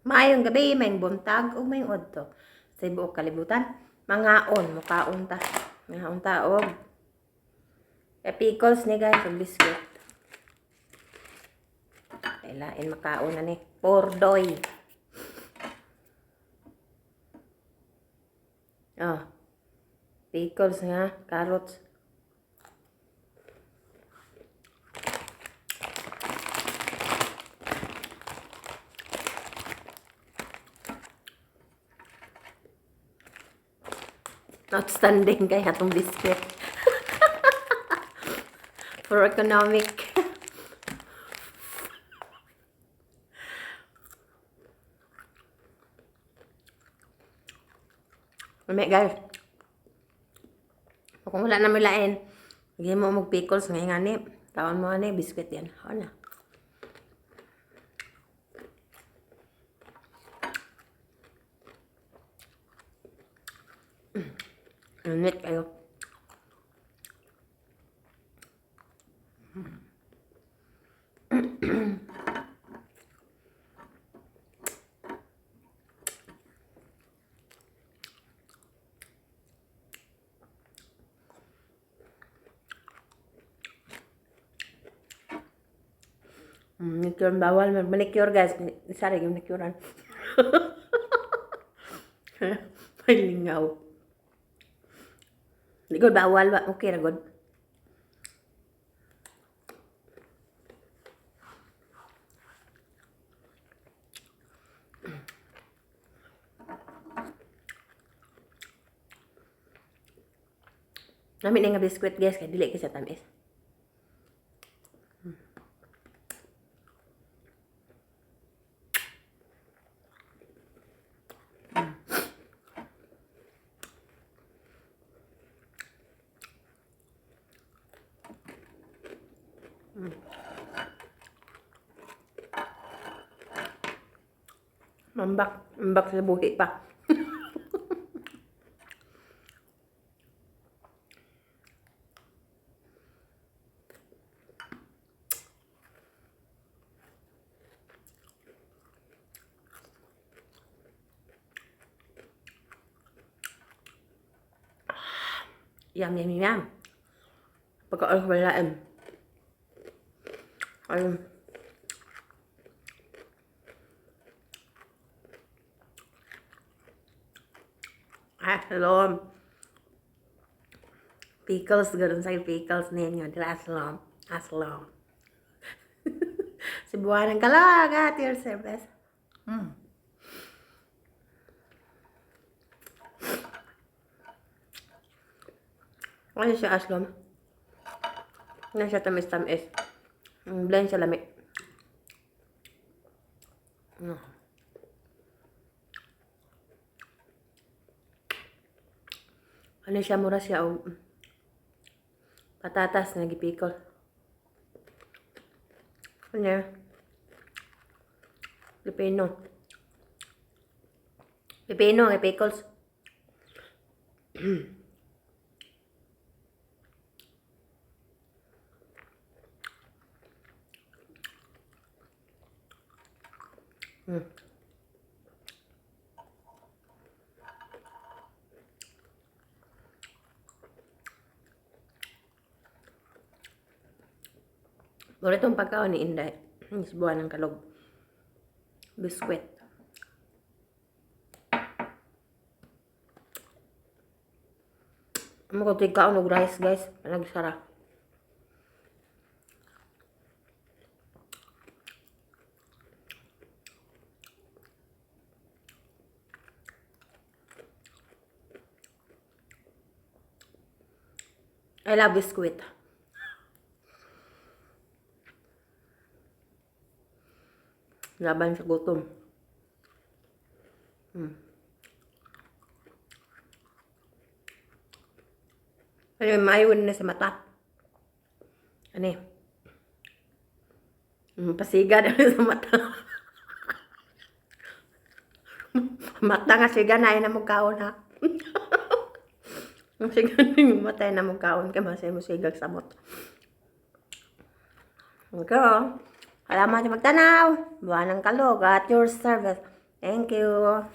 Maayong gabi, maayong buntag ug maayong udto sa tibuok kalibutan. Mangaon, mukaon ta. Mangaon ta og pickles ni, guys, ug biscuit. Kailain makaon na ni. Pordoy. Oh. Pickles nga, carrots. Outstanding kaya itong biscuit. For economic. Lami, guys. Kung wala na may lain, hindi mo mag pickles ngayon nga ni. Kaon mo ani, biscuit yan. O na. Init kayo. Manicure bawal mag manicure, guys. Sorry, yung manicurean. May lingaw. Hindi ko bawal ba? Okay na good. Lami na nga biscuit, guys, kay dili kay sa tamis. Mambak, mambak sa buhi pa. Yum, yum, yum. Pagka wala. Ayun. Ah, hello. Pickles, ganun sa'yo pickles ninyo. Dila aslom. Aslom. Cebuana ng kalag at your service. Ano siya, aslom? Ano siya tamis-tamis? Blend siya lami. Ano siya, mura siya og patatas na gipikol. Ano yan? Pipino. Pipino, nga pickles. Paboritong pagkaon ni Inday. Cebuana ng kalog. Biskwit. Amo ko kaon og rice, guys. Nagsara. I love biscuit. Laban sa gutom. Ano, maayo na sa mata. Ano eh? Pasiga na sa mata. Mata nga siga na ay na kaon ha. Ang siga na yung mata na mo kaon kay masay mo sigag samot. Okay. Salamat sa pagtanaw. Buwan ng kalog at your service. Thank you.